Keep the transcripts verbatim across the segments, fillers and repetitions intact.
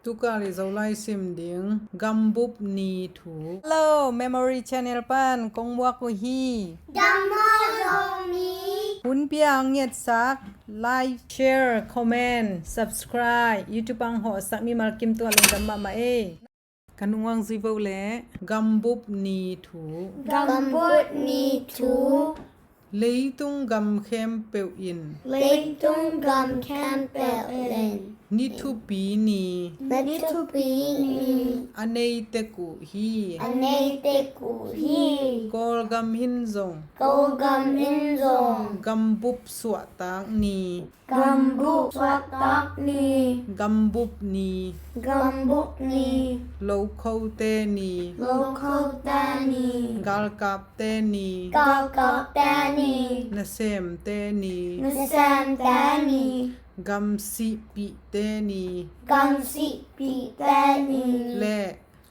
Tukal i Zolai sim ding gambup ni thu. Hello, Memory Channel pan kong muak uh hi. Gambup ni thu. Hun piang ngetsak, like, share, comment, subscribe, YouTube ang hawhsak mimal kim tua lungdam mahmah ei. Ka nungwang zui vo le gambup ni thu. Gambup ni thu. Leitung gam khempeuh in. Leitung gam khempeuh in. Ni thupi ni. Ni thupi ni. A nei tek uh hi. A nei tek uh hi. Kawlgam in zong. Kawlgam in zong. Gambup suahtak ni. Gambup suahtak ni. Gambup ni. Gambup ni. Lokhote ni. Lokhote ni. Galkapte ni. Galkapte ni. Nasemte ni. Nasemte ni. Gamsihpihte ni. Gamsihpihte ni. Le.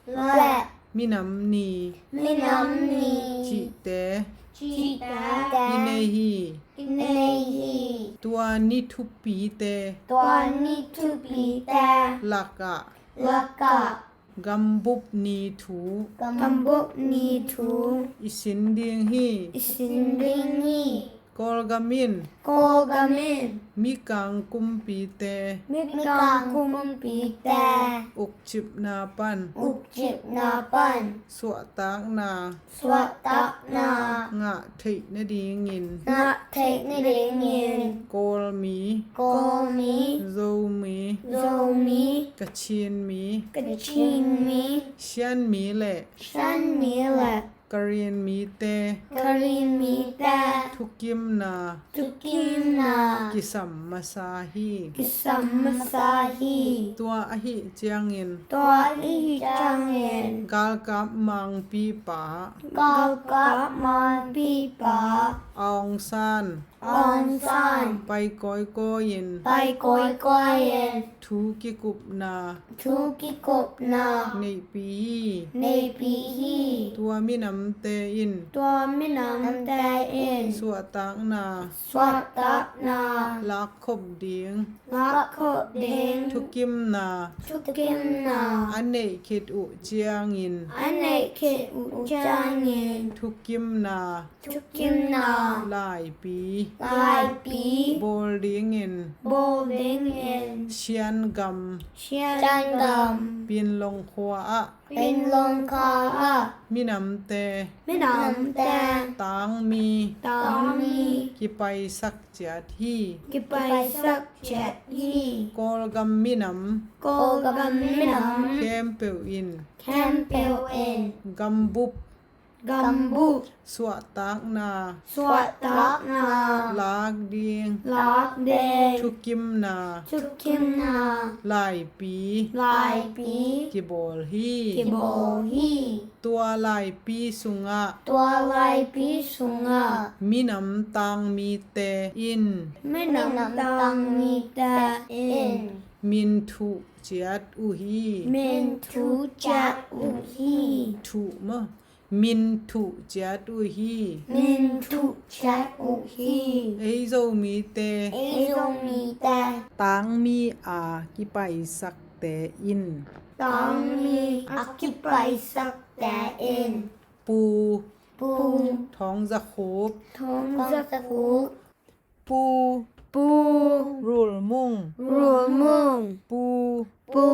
Le. Minam ni. Minam ni. Cihte. Cihte. I nei hi. I nei hi. Tua ni thupite. Tua ni thupite. Lakah. Lakah. Gambup ni thu. Gambup ni thu. I sin ding hi. I sin ding hi. Kawlgam in. Kawlgam in. Mikang kumpite. Mikang kumpite. Ukcipna pan. Ukcipna pan. Suahtakna. Suahtakna. Ngah theih nadingin. Ngah theih nadingin. Kawlmi. Kawlmi. Zomi. Zomi. Kachinmi. Kachinmi. Shanmi le. Shanmi le. Karen mite. Karen mite. Thukimna. Thukimna. Kisam masa hi. Kisam masa hi. Tua ahih ciangin. Tua ahih ciangin. Galkap mangpipa. Galkap mangpipa. Aung San. Aung San. Pai kawikawi in. Pai kawikawi in. Thu kikupna. Thu kikupna. Neihpih hi. Neihpih hi. Tua minamte in. Tua minamte in. Suahtakna. Suahtakna. Lakkhop ding. Lakkhop ding. Thukimna. Thukimna. A neih khit uh ciangin. A neih khit uh ciangin. Thukimna. Thukimna. Laipi. Laipi. Bawl dingin. Bawl dingin. Shan gam. Shan gam. Pinlong khua ah. Pinlong khua ah. Minamte. Minamte. Tangmi. Tangmi. Kipaisak ciat hi. Kipaisak ciat hi. Kawlgam minam. Kawlgam minam. Khempeuh in. Khempeuh in. Gambup. Gambup. Suahtakna. Suahtakna. Lak ding. Lak ding. Thukimna. Thukimna. Laipi. Laipi. Kibawl hi. Kibawl hi. Tua laipi sungah. Tua laipi sungah. Minam tangmite in. Minam tangmite in. Min thuh ciat uh hi. Min thuh ciat uh hi. Thuh maw? Min thuh ciat uh hi. Min thuh ciat uh hi. Ei Zomite. Ei Zomite. Tangmi a kipaisakte in. Tangmi a kipaisakte in. Pu. Pu. Thawng Za Khup. Thawng Za Khup. Pu. Pu. Rul Mung. Rul Mung. Pu. Pu.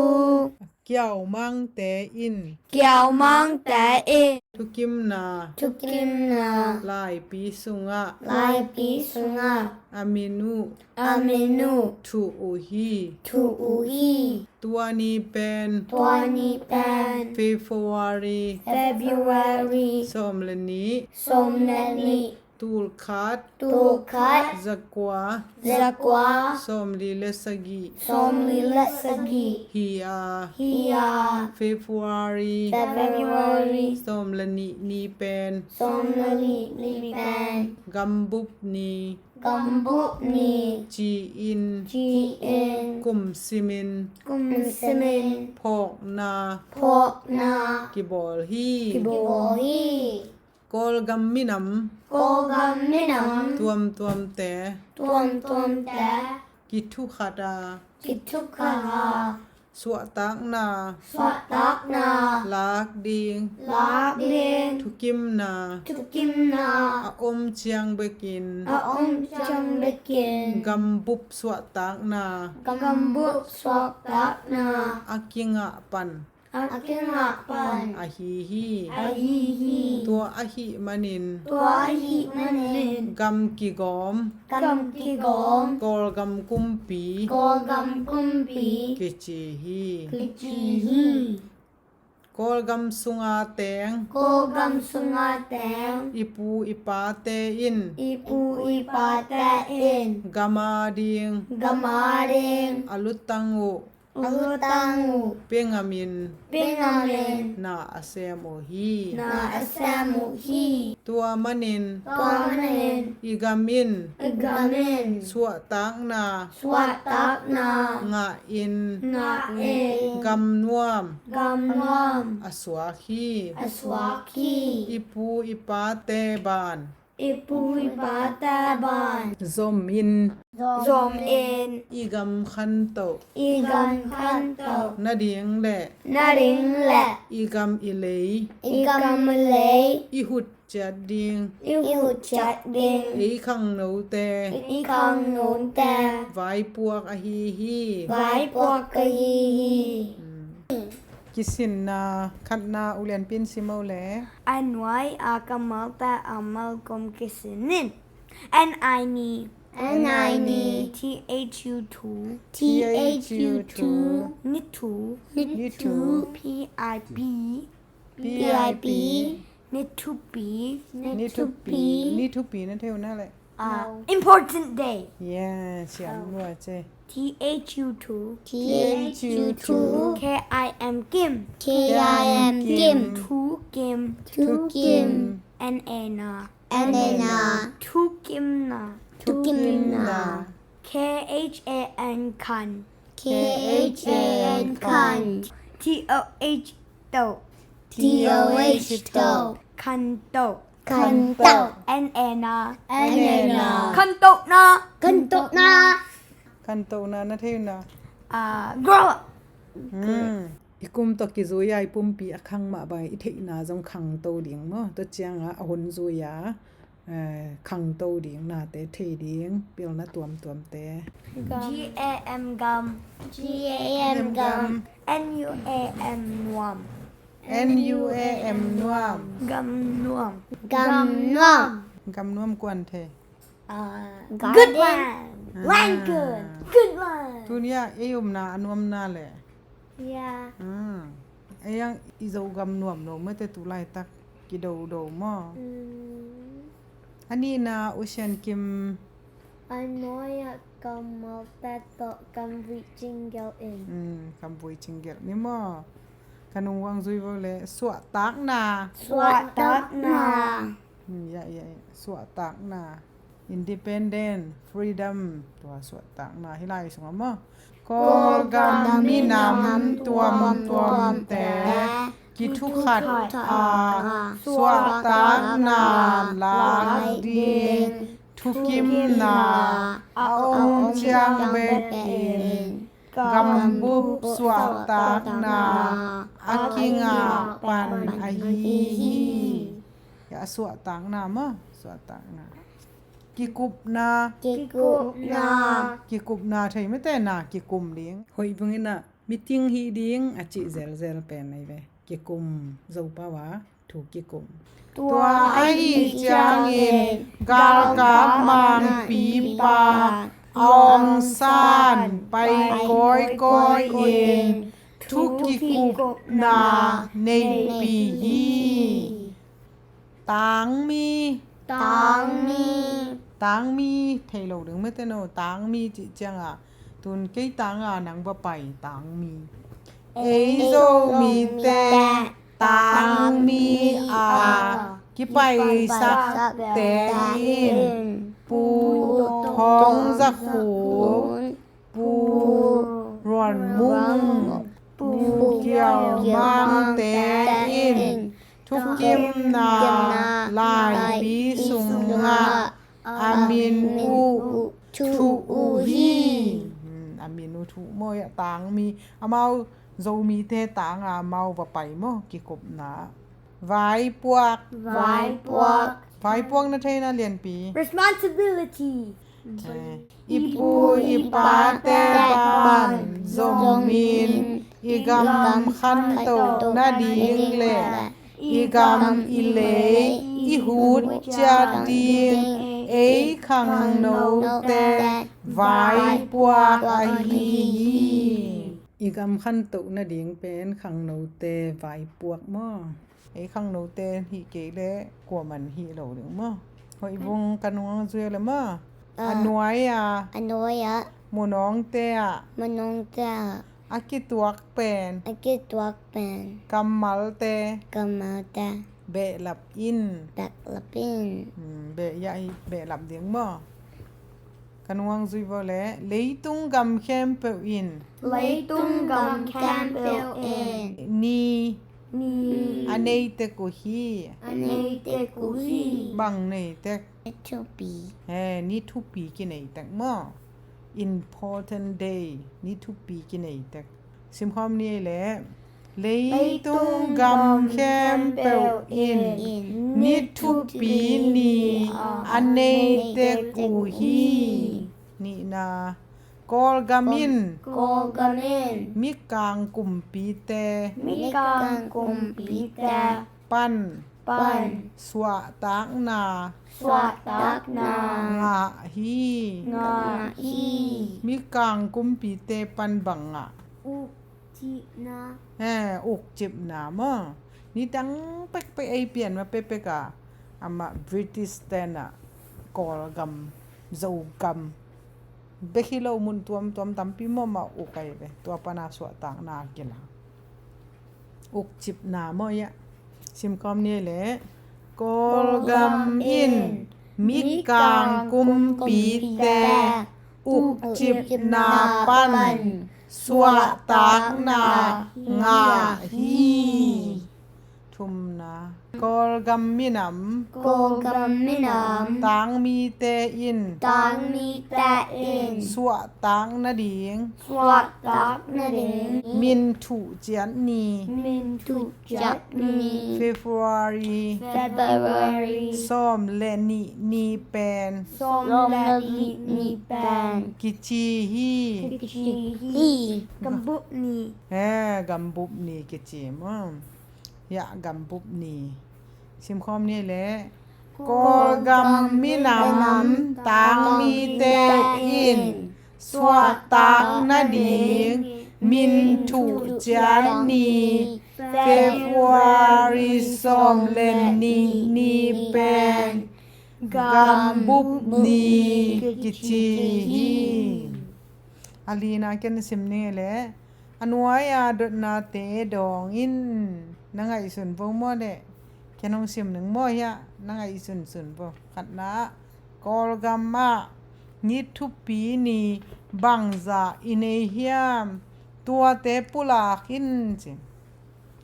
Kiau Mangte in. Kiau Mangte in. Thukimna. Thukimna. Laipi sungah. Laipi sungah. A min uh. A min uh. Thuh uh hi. Thuh uh hi. Tua ni pen. Tua ni pen. February. February. Sawm le nih. Sawm le nih. Tulkhat. Tulkhat. Zakua. Zakua. Sawmli le sagih. Sawmli le sagih. Hi a. Hi a. February. February. Sawm le nih ni pen. Sawm le nih ni pen. Gambup ni. Gambup ni. Ci-in. Ci-in. Kum simin. Kum simin. Phawkna. Phawkna. Kibawl hi. Kibawl hi. Kawlgam minam. Kawlgam minam. Tuamtuamte. Tuamtuamte. Kithukhat a. Kithukhat a. Suahtakna. Suahtakna. Lak ding. Lak ding. Thukimna. Thukimna. A om ciang bekin. A om ciang bekin. Gambup suahtakna. Gambup suahtakna. A kingah pan. A kingah pan. Ahi hi. Ahi hi. Tua ahih manin. Tua ahih manin. Gam kigawm. Gam kigawm. Kawlgam kumpi. Kawlgam kumpi. Kici hi. Kici hi. Kawlgam sunga teng. Kawlgam sunga teng. I pu i pate in. I pu i pate in. Gam a ding. Gam a ding. A lutang uh. A lutang uh. Pia ngamin. Pia ngamin. Na a sem uh hi. Na a sem uh hi. Tua manin. Tua manin. I gam in. I gam in. Suahtakna. Suahtakna. Ngah in. Ngah in. Gam nuam. Gam nuam. A suak hi. A suak hi. I pu i pate ban. I pu i pate ban. Zom in. Zom in. I gam khantoh. I gam khantoh. Nading le. Nading le. I gam i lei. I gam i lei. I hut ciat ding. I hut ciat ding. Ei khangnote. Ei khangnote. Vaipuak ahi hi. Vaipuak ahi hi. Mm. Kisinna khatna ulianpin simo le. A nuai a kammalte a malkom kisinin. N I N E. N I N E. T H U two. T H U two. Nithu. Nithu. P I P. P I P. Nithupi. Nithupi. Nithupi na thei uh na le. Ah, important day. Yeah, siam lua ce. T H U two. T H U two. K I M kim. K I M kim. Thukim. Thukim. N A na. N A na. Thukimna. Thukimna. K H A N khan. K H A N khan. T O H toh. T O H toh. Khantoh. Khantoh. N A na. N A na. Khantohna. Khantohna. Khantohna na thei uh na. Ah, grow up. Hmm. I kum tawh kizui a i pumpi a khang mah bang i theihna zong khangto ding maw? Tua ciangah a hun zui a, eh, khangto ding, nate thei ding pilna tuamtuamte. G A M gam. G A M gam. N U A M nuam. N U A M nuam. Gam nuam. Gam nuam. Gam nuam kuan thei. Ah, good one. Ah. One good. Good one. Tuni a ei omna a nuamna le. Ya. Ah. Ei ang i Zogam nuam lo mate tu laitak kidodo maw? Mm. A nihna U Sian Kim. A nuai a kammalte tawh kamvui cinggelh in. Mm, kamvui cinggelh ni maw? Ka nung uang zui vo le suahtakna. Suahtakna. Hmm, ya, ya, ya. Suahtakna. Independent, freedom. Tua suahtakna. Hi lai sungah maw. Kawlgam minam tuamtuamte kithukhat a suahtakna lak ding thukimna a om ciang bekin gambup suahtakna a kingah pan ahi hi. A suahtakna maw, suahtakna. Kikupna. Kikupna. Kikupna thei mite na kikum ding. Hoih bangin ah meeting hi ding a cih zelzel pen ahi ve. Kikum, Zopau a thu kikum. Tua ahih ciangin galkap mangpipa Aung San pai kawikawi in thu kikupna neihpih hi. Tangmi. Tangmi. Tangmi thei lo ding mete no. Tangmi cih ciangah tun kei tanga nang va pai tangmi. Ei Zomite tangmi a kipaisakte in Pu Thawng Za Khun, Pu Ruan Mung, Pu Kiau Mangte in thukimna laipi sungah a min uh thuh uh hi. Hmm, a min uh Thu maw, a tangmi, amau Zomite tanga amau va pai maw, kikupna. Vaipuak. Vaipuak. Vaipuak na theina, Lianpi? Responsibility. Eh, i pu i pate pan zong min i gam khantoh nading le i gam i lei i hut ciat ding ei khangnote vaipuak ahi hi. I gam khantoh nading pen khangnote vaipuak maw? Ei khangnote hih kei leh kuaman hih lo ding maw? Hoih vung ka nung zui le maw? A nuai-ah, a nuai-ah, munawngte ah, munawngte ah, a kituak pen, a kituak pen, kammalte, kammalte, behlap in, behlap in. Hmm, beh, ya hi, behlap ding maw? Ka nung zui vo le, leitung gam khempeuh in, leitung gam khempeuh in, ni, ni, a nei tek uh hi. A nei tek uh hi. Bang nei tek? Ni thupi. He, ni thupi kinei tek maw? Important day, ni thupi kinei tek. Simkhawm ni ei le, leitung gam khempeuh in ni thupi ni a nei tek uh hi. Nihna, Kawlgam in, Kawlgam in, Mikang kumpite, Mikang kumpite pan, pan, suahtakna, suahtakna, ngah hi, ngah hi. Mikang kumpite pan bang ngah? Ukcipna. He, ukcipna maw? Nidang pekpek ei pian ma pekpek a, amah British ten ah Kawlgam, Zogam bek hi lo, mun tuamtuam tampi mawmawh uk ai ve. Tua pana suahtakna kila. Ukcipna maw ia? Simkhawm ni le, Kawlgam in Mikang kumpite ukcipna pan suahtakna ngah hi. Thumna, Kawlgam minam, Kawlgam minam, tangmite in, tangmite in, suahtak nading, suahtak nading, min thuh ciat ni, min thuh ciat ni, February, February, sawm le nih ni pen, sawm le nih ni pen, kici hi, kici hi. Gambup ni. He, gambup ni kici maw? Ia, gambup ni. Simkhawm ni le, Kawlgam minam tangmite in suahtak nading min thuh ciat ni, February sawm le nih ni pen gambup ni kici hi. A lina ken sim ni le, a nuai-a dotnate dawng in. Na ngaihsun vo maw le? Ken hong sim ning maw hiah, na ngaihsun sun vo. Khatna, Kawlgam ah ni thupi ni bangzah i nei hiam? Tuate pulak in ci.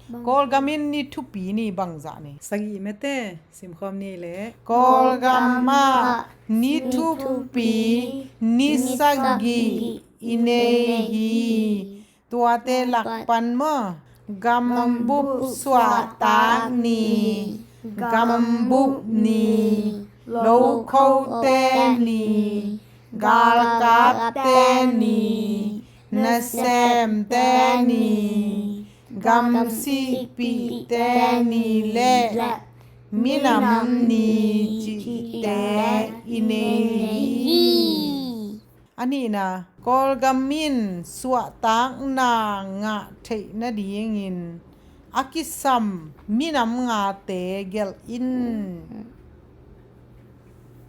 Kawlgam in ni thupi ni bangzah nei? Sagih mete, simkhawm ni le. Kawlgam ah ni thupi ni sagih i nei hi. Tuate lak pan maw? Gambup suahtak ni, gambup ni, lokhote ni, galkapte ni, nasemte ni, gamsihpihte ni le minam ni cihte i nei hi. A nihna, Kawlgam in suahtakna ngah theih nadingin a kisam minam ngate gelh in.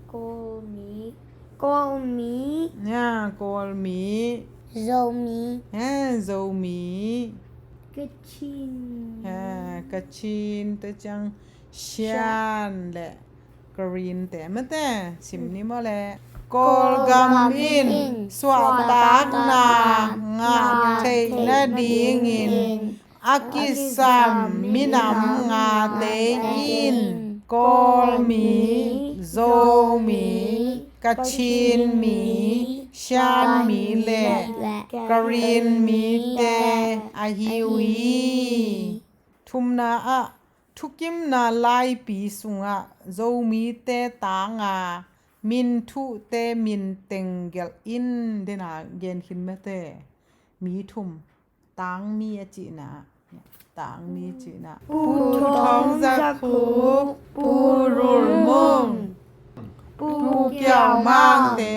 Kawlmi. Kawlmi. Ya, Kawlmi. Zomi. Ya, Zomi. Kachin. Ya, Kachin te ciang Shan le Korean te mate, sim ni maw le. Kawlgam in suahtakna ngah theih nadingin a kisam minam ngate in Kawlmi, Zomi, Kachinmi, Shan mi le Karen mite ahi uh hi. Thumna ah, thukimna laipi sungah Zomite tanga min thuhte min teng gelh in, dena gen khin mate. Mi thum. Tangmi a cihna, tangmi cihna, Pu Thawng Za Khup, Pu Rul Mung, Pu Kiau Mangte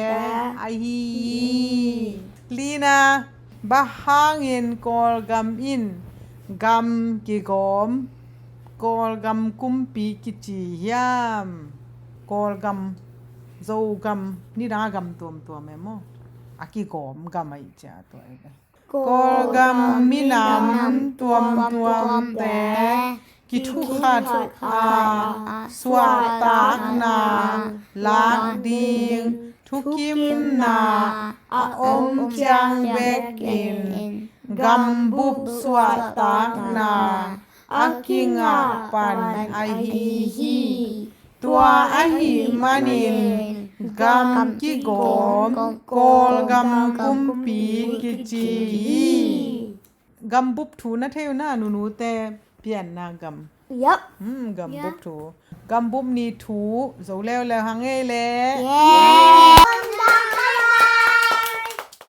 ahi hi. Lina, bang hangin Kawlgam in gam kigawm, Kawlgam kumpi kici hiam? Kawlgam, Zogam, nidang a gam tuamtuam e maw, a kigawm gam ahi cia tua e. Kawlgam minam tuamtuamte kithukhat a suahtakna lak ding thukimna a om ciang bekin gambup suahtakna a kingah pan ahi hi. Tua ahih manin gam kigawm Kawlgam kumpi kici hi. Gambup thu na thei uh na, nunute pianna gam. Yep. Hmm, gambup thu. Gambup ni thu zo leuleu hang ei le. Yeah.